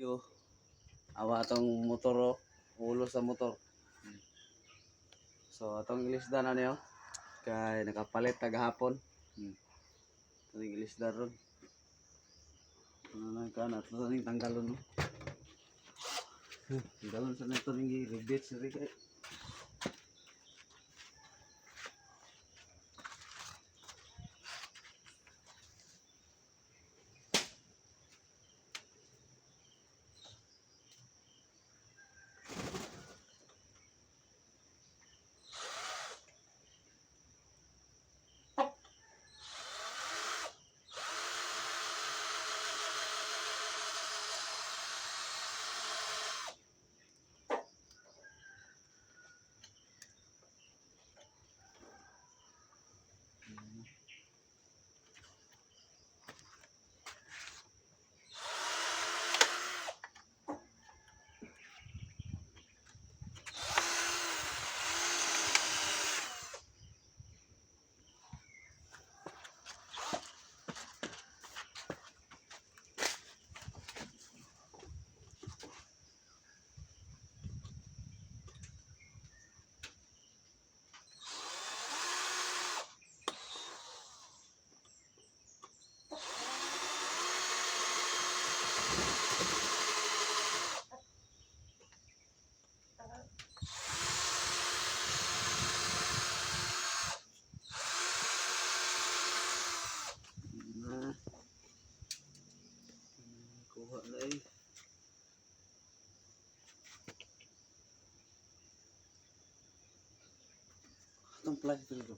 Yo. Awa atong motor oh. Ulo sa motor. So atong ilisda na niyo. Kay nakapalit tagahapon. Atong ilisda ron. Ano na ka na ato ning tanggalon no. Tanggalon sa nito ning rebate sa kay. Na. Kuha na eh. Atong plastic dito.